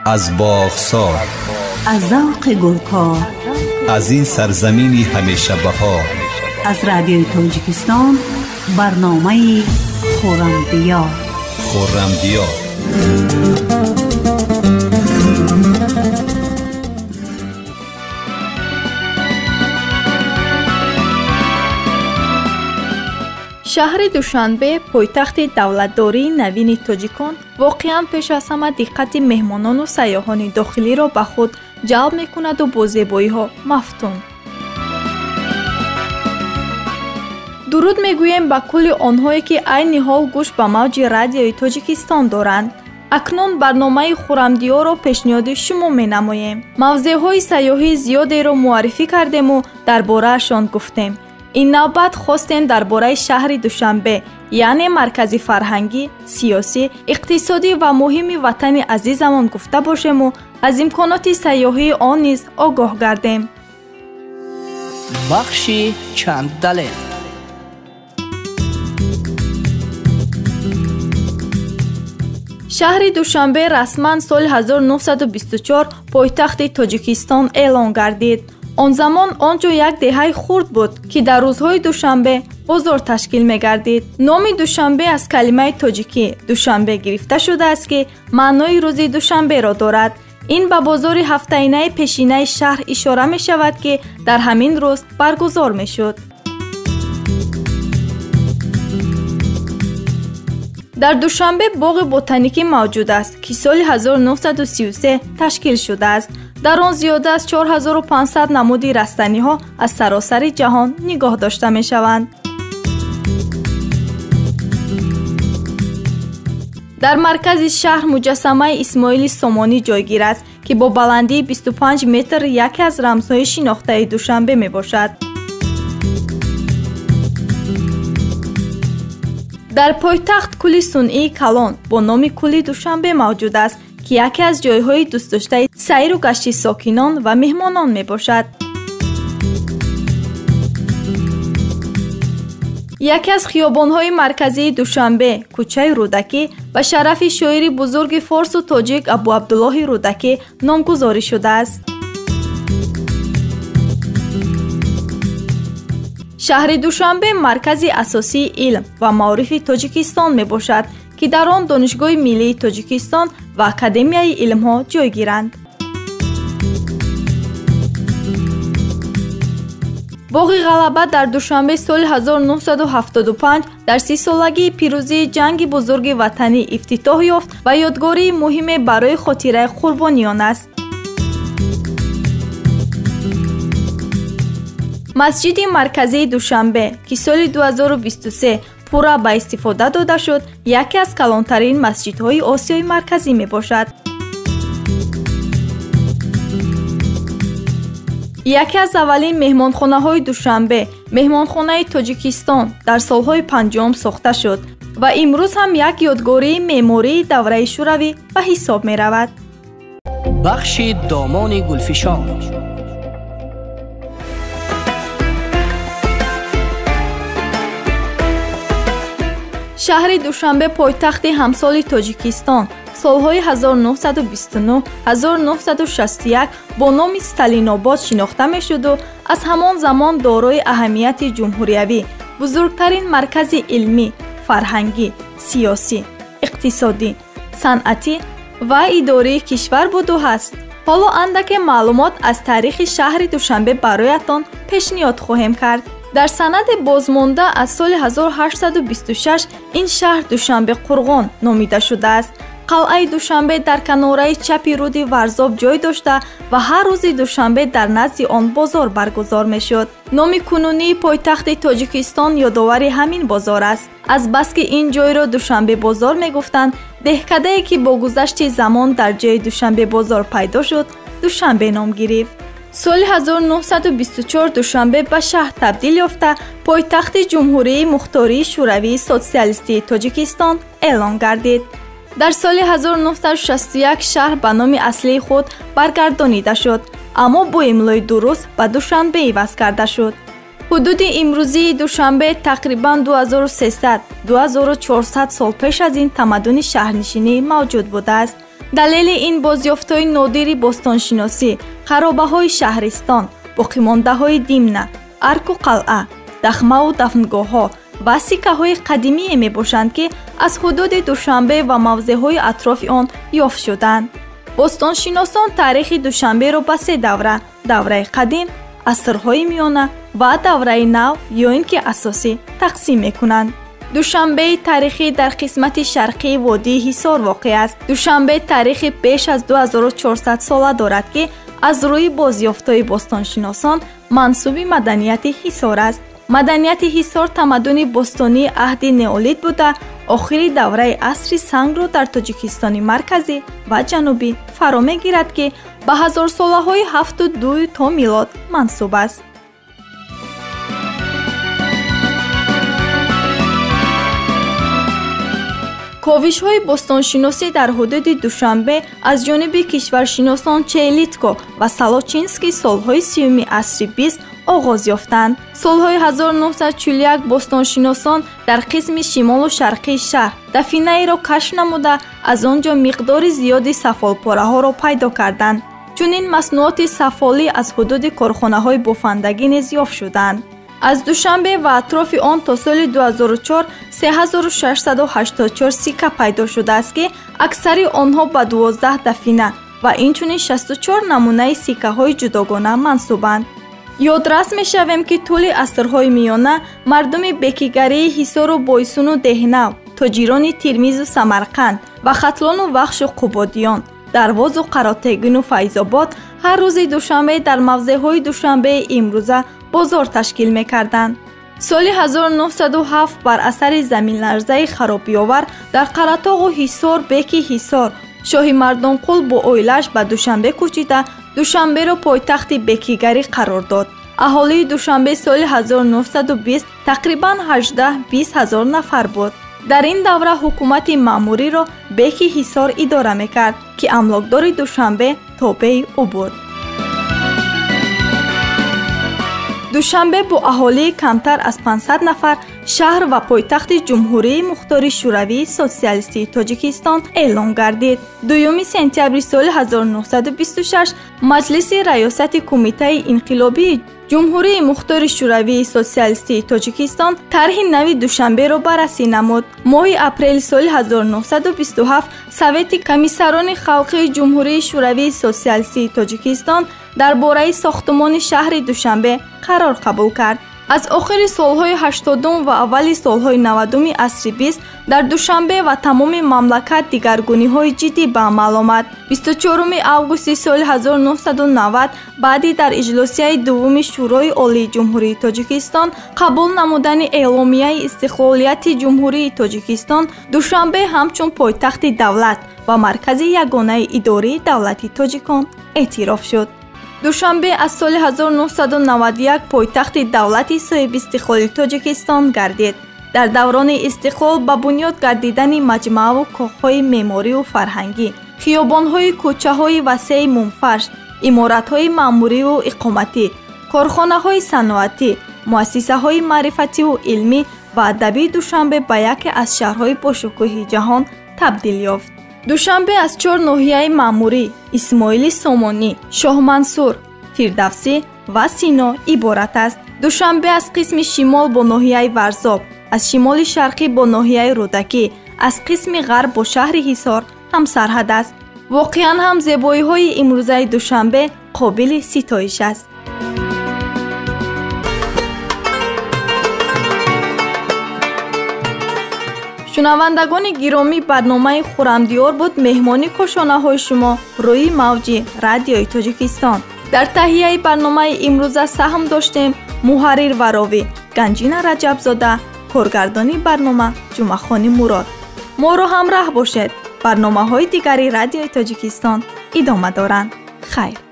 Аз боғсор, аз завқи гулкор, аз ин сарзамини ҳамеша баҳор, аз радиои Тоҷикистон барномаи Хуррамдиёр. Хуррамдиёр. Шаҳри Душанбе, пойтахти давлатдории навини тоҷикон, воқеан пеш аз ҳама диққати меҳмонону сайёҳони дохилиро ба худ ҷалб мекунаду бо зебоиҳо мафтун. Дуруд мегӯем ба кулли онҳое, ки айни ҳол гӯш ба мавҷи радиои Тоҷикистон доранд. Акнун барномаи Хуррамдиёрро пешниҳоди шумо менамоем. Мавзеъҳои сайёҳии зиёдеро муаррифӣ кардему дар бораашон гуфтем. Ин навбат хостем дар бораи шаҳри Душанбе, яъне маркази фарҳангӣ, сиёсӣ, иқтисодӣ ва муҳими ватани азизамон гуфта бошему аз имконоти сайёҳии он низ огоҳ гардем. Бахши чанд далел. Шаҳри Душанбе расман соли 1924 пойтахти Тоҷикистон эълон гардид. Он замон он ҷо як деҳаи хурд буд, ки дар рӯзҳои душанбе бозор ташкил мегардид. Номи Душанбе аз калимаи тоҷикӣ Душанбе гирифта шудааст, ки маънои рӯзи душанберо дорад. Ин ба бозори ҳафтаинаи пешинаи шаҳр ишора мешавад, ки дар ҳамин рӯз баргузор мешуд. Дар Душанбе боғи ботаникӣ мавҷуд аст, ки соли 1933 ташкил шудааст. Дар он зиёда аз 4500 намуди растаниҳо аз саросари ҷаҳон нигоҳ дошта мешаванд. Дар маркази шаҳр муҷассамаи Исмоили Сомонӣ ҷойгир аст, ки бо баландии 25 метр яке аз рамзҳои шинохтаи Душанбе мебошад. Дар пойтахт кӯли сунъии калон бо номи кӯли Душанбе мавҷуд аст, ки яке аз ҷойҳои дӯстдоштаи сайру гашти сокинон ва меҳмонон мебошад. Яке аз хиёбонҳои марказии Душанбе, кӯчаи Рӯдакӣ, ба шарафи шоири бузурги форсу тоҷик Абуабдуллоҳи Рӯдакӣ номгузорӣ шудааст. Шаҳри Душанбе маркази асосии илм ва маорифи Тоҷикистон мебошад, ки дар он Донишгоҳи миллии Тоҷикистон ва Академияи илмҳо ҷойгиранд. Боғи Ғалаба дар Душанбе соли 1975 дар 30-солагии пирӯзии ҷанги бузурги ватанӣ ифтитоҳ ёфт ва ёдгории муҳиме барои хотираи қурбониён аст. Масҷиди марказии Душанбе, ки соли 2023 пурра ба истифода дода шуд, яке аз калонтарин масҷидҳои Осиёи Марказӣ мебошад. Яке аз аввалин меҳмонхонаҳои Душанбе, меҳмонхонаи Тоҷикистон, дар солҳои 50 сохта шуд ва имрӯз ҳам як ёдгории меъмории давраи шӯравӣ ба ҳисоб меравад. Бахши домони гулфишон. Шаҳри Душанбе пойтахти ҳамсоли Тоҷикистон солҳои 1929-1961 бо номи Сталинобод шинохта мешуду аз ҳамон замон дорои аҳамияти ҷумҳуриявӣ, бузургтарин маркази илмӣ, фарҳангӣ, сиёсӣ, иқтисодӣ, санъатӣ ва идории кишвар буду ҳаст. Ҳоло андаке маълумот аз таърихи шаҳри Душанбе бароятон пешниҳод хоҳем кард. Дар санади бозмонда аз соли 1826 ин шаҳр Душанбе Қурғон номида шудааст. Қалъаи Душанбе дар канораи чапи рӯди Варзоб ҷой дошта ва ҳар рӯзи душанбе дар назди он бозор баргузор мешуд. Номи кунунии пойтахти Тоҷикистон ёдовари ҳамин бозор аст. Азбаски ин ҷойро Душанбе бозор мегуфтанд, деҳкадае ки бо гузашти замон дар ҷои Душанбе бозор пайдо шуд, Душанбе ном гирифт. Соли 1924 Душанбе ба шаҳр табдил ёфта, пойтахти Ҷумҳурии Мухтории Шӯравии Социалистии Тоҷикистон эълон гардид. Дар соли 1961 шаҳр ба номи аслии худ баргардонида шуд, аммо бо имлои дуруст ба Душанбе иваз карда шуд. Ҳудуди имрӯзии Душанбе тақрибан 2300-2400 сол пеш аз ин тамаддуни шаҳрнишинӣ мавҷуд будааст. Далели ин бозёфтҳои нодири бостоншиносӣ, харобаҳои шаҳристон, боқимондаҳои Димна, арку қалъа, дахмаву дафнгоҳҳо ва сиккаҳои қадимие мебошанд, ки аз ҳудуди Душанбе ва мавзеъҳои атрофи он ёфт шуданд. Бостоншиносон таърихи Душанберо ба се давра: давраи қадим, асрҳои миёна ва давраи нав ё ин ки асосӣ тақсим мекунанд. Душанбеи таърихӣ дар қисмати шарқии водии Ҳисор воқеъ аст. Душанбе таърихи беш аз 2400 сола дорад, ки аз рӯи бозёфтҳои бостоншиносон мансуби маданияти Ҳисор аст. Маданияти Ҳисор тамаддуни бостонии аҳди неолит буда, охири давраи асри сангро дар Тоҷикистони марказӣ ва ҷанубӣ фаро мегирад, ки ба ҳазорсолаҳои 7-2 то милод мансуб аст. Ковишҳои бостоншиносӣ дар ҳудуди Душанбе аз ҷониби кишваршиносон Чейлитко ва Салочинский солҳои 30-уми асри 20 оғоз ёфтанд. Солҳои 1941 бостоншиносон дар қисми шимолу шарқии шаҳр дафинаеро кашф намуда, аз он ҷо миқдори зиёди сафолпораҳоро пайдо карданд. Чунин маснуоти сафолӣ аз ҳудуди корхонаҳои бофандагӣ низ ёфт шуданд. Аз Душанбе ва атрофи он то соли 2004 3684 сикка пайдо шудааст, ки аксари онҳо ба 12 дафина ва инчунин 64 намунаи сиккаҳои ҷудогона мансубанд. Ёдрас мешавем, ки тӯли асрҳои миёна мардуми бекигарии Ҳисору Бойсуну Деҳнав, тоҷирони Тирмизу Самарқанд ва Хатлону Вахшу Қубодиён, Дарвозу Қаротегину Файзобод ҳар рӯзи душанбе дар мавзеъҳои Душанбеи имрӯза бозор ташкил мекарданд. Соли 1907 бар асари заминларзаи харобиовар дар Қаратоғу Ҳисор беки Ҳисор шоҳи Мардонқул бо оилааш ба Душанбе кӯчида, Душанберо пойтахти бекигарӣ қарор дод. Аҳолии Душанбе соли 1920 тақрибан 18-20 ҳазор нафар буд. Дар ин давра ҳукумати маъмуриро беки Ҳисор идора мекард, ки амлокдори Душанбе тобеи ӯ буд. Душанбе бо аҳолии камтар аз 500 нафар шаҳр ва пойтахти Ҷумҳурии Мухтори Шӯравии Сотсиалистии Тоҷикистон эълон гардид. 2 сентябри соли 1926 Маҷлиси Раёсати Кумитаи Инқилобии Ҷумҳурии Мухтори Шӯравии Сотсиалистии Тоҷикистон тарҳи нави Душанберо баррасӣ намуд. Моҳи апрели соли 1927 Совети Комиссарони Халқии Ҷумҳурии Шӯравии Сотсиалистии Тоҷикистон дар бораи сохтумони шаҳри Душанбе қарор қабул кард. Аз охири солҳои 80 ва аввали солҳои 90 асри 20 дар Душанбе ва тамоми мамлакат дигаргуниҳои ҷиддӣ ба амал омад. 24 августи соли 1990 баъди дар иҷлосияи дуввуми Шӯрои Олии Ҷумҳурии Тоҷикистон қабул намудани эъломияи истиқлолияти Ҷумҳурии Тоҷикистон, Душанбе ҳамчун пойтахти давлат ва маркази ягонаи идории давлати тоҷикон эътироф шуд. Душанбе аз соли 1991 пойтахти давлати соҳибистиқлоли Тоҷикистон гардид. Дар даврони истиқлол ба бунёд гардидани маҷмааву коҳҳои меъморию фарҳангӣ, хиёбонҳои кӯчаҳои васеи мумфарш, иморатҳои маъмуриву иқоматӣ, корхонаҳои саноатӣ, муассисаҳои маърифативу илмӣ ва адабии Душанбе ба яке аз шаҳрҳои бошукӯҳи ҷаҳон табдил ёфт. Душанбе аз 4 ноҳияи маъмурӣ Исмоили Сомонӣ, Шоҳмансур, Фирдавсӣ ва Сино иборат аст. Душанбе аз қисми шимол бо ноҳияи Варзоб, аз шимоли шарқӣ бо ноҳияи Рӯдакӣ, аз қисми ғарб бо шаҳри Ҳисор ҳамсарҳад аст. Воқеан ҳам зебоиҳои имрӯзаи Душанбе қобили ситоиш аст. Шунавандагони гиромӣ, барномаи Хуррамдиёр буд меҳмони кошонаҳои шумо рӯи мавҷи Радиои Тоҷикистон. Дар таҳияи барномаи имрӯза саҳм доштем муҳаррир ва ровӣ Ганҷина Раҷабзода, коргардони барнома Ҷумъахони Мурод. Моро ҳамраҳ бошед. Барномаҳои дигари Радиои Тоҷикистон идома доранд. Хайр.